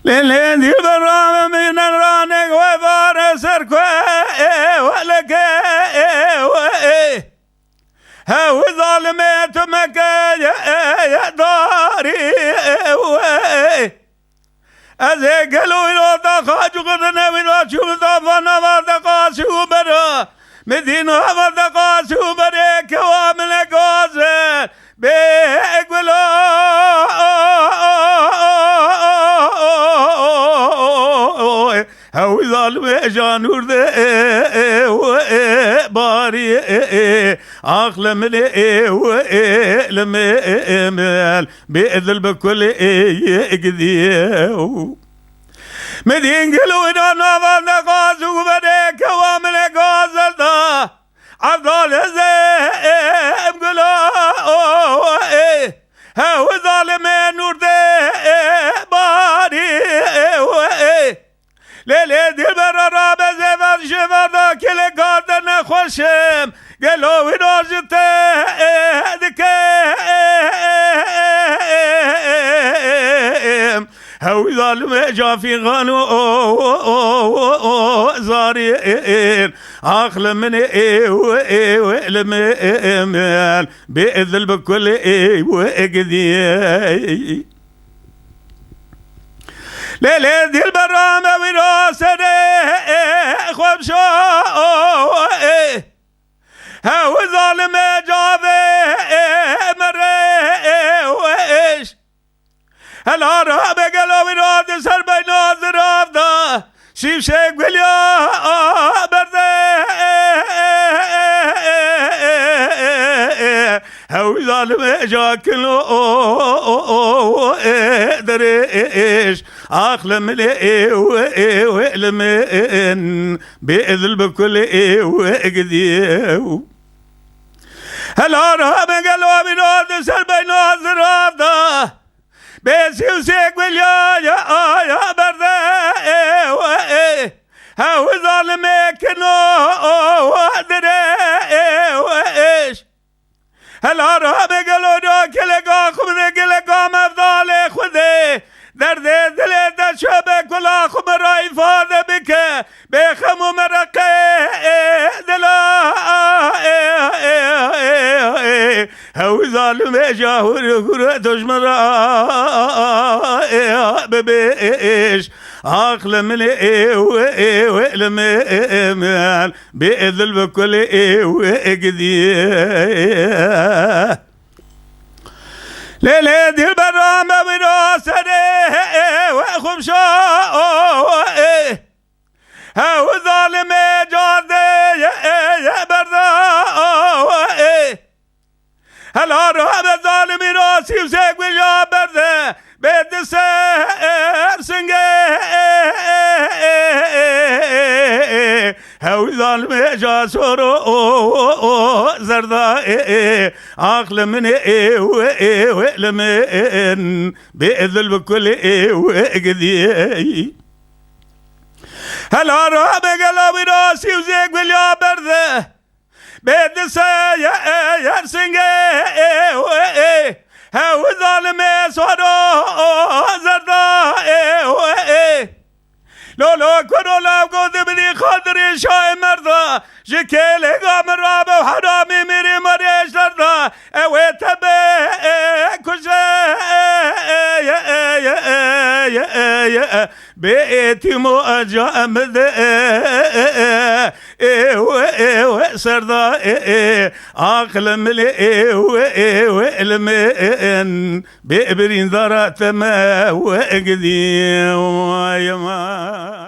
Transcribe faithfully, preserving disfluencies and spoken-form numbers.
Lê lê dîl bi rame mîne ranek we vare ser ku e we leke e we e. Hew zalimê tu meke ye e ye darî e we. Ez ê gelo wî rota xaç û xurdine wî ra çû bi zafana va deqasî û bera. Mi dîn hava deqasî û berê kewa min e gaze. Bê gulo hew zalimê janûr de barî. Ax li min ê li min. Bê dil bi kulê gidî. Mi dîn gelo wîna nava de gaz û berê kewa min e gaze da. Evdal ez ê em gula o ê. Hew zalimê nûr de barî ê. Lê lê dilbera rabe zêvan ji vada kele gade nexweşim. Gelo wî rojite dike. Hew zalimê cafî xan û zarî. Ax li min ê ê li min. Bê dil bi kulê ê gidî. Lê lê dilbera me wî ra serê xwe bişo. Hew zalimê cavê me rê. Hela rabe gelo wî ra di ser beyna zirav da. Şîvşê gulya berde. Hew zalimê cakin o derêş. Ax li min ê ê li min. Bê dil bi kulê ê gidî. Hela rabe gelo wî ra di ser beyna zirav da. Bê sî û sê gulya ya aya berde ê we ê. Hew zalimê kino o dire ê we êş. Hela rabe gelo da geleka xwe bide geleka mevdalê xwe de. Derdê dilê te çöbe kula xwe bi ra îfade bike. Bê xem û mereqê dila. Hew zalimê cahur hure dojmera bibêş. Ax li min ê ê li min. Bê dil bi kulê ê gidî. Lê lê dilbera me wî ra serê we xumşa. Hew zalimê cadê ye berda. Hela rabe zalimî ra sî û sê gulya berde. Bê di ser singê. Hew zalimê ca soro zerda. Ax li min ê ê li min. Bê dil bi kulê ê gidî. Hela rabe gela wî ra sî û sê gulya berde. Bê di se ye yer singê. Hew zalimê soro zerda. Lolo kuro lav go dibidî xadirê şahê merda. Ji kêlêga min rabe heramî mîrî merê ji derda. Ew ê te bê kuje. Bê êtîmo aca em de. Ê we ê we serda ê ê. Aqil milê ê we ê we ilmên. Bê birîndara te me we gidî. Vay ma.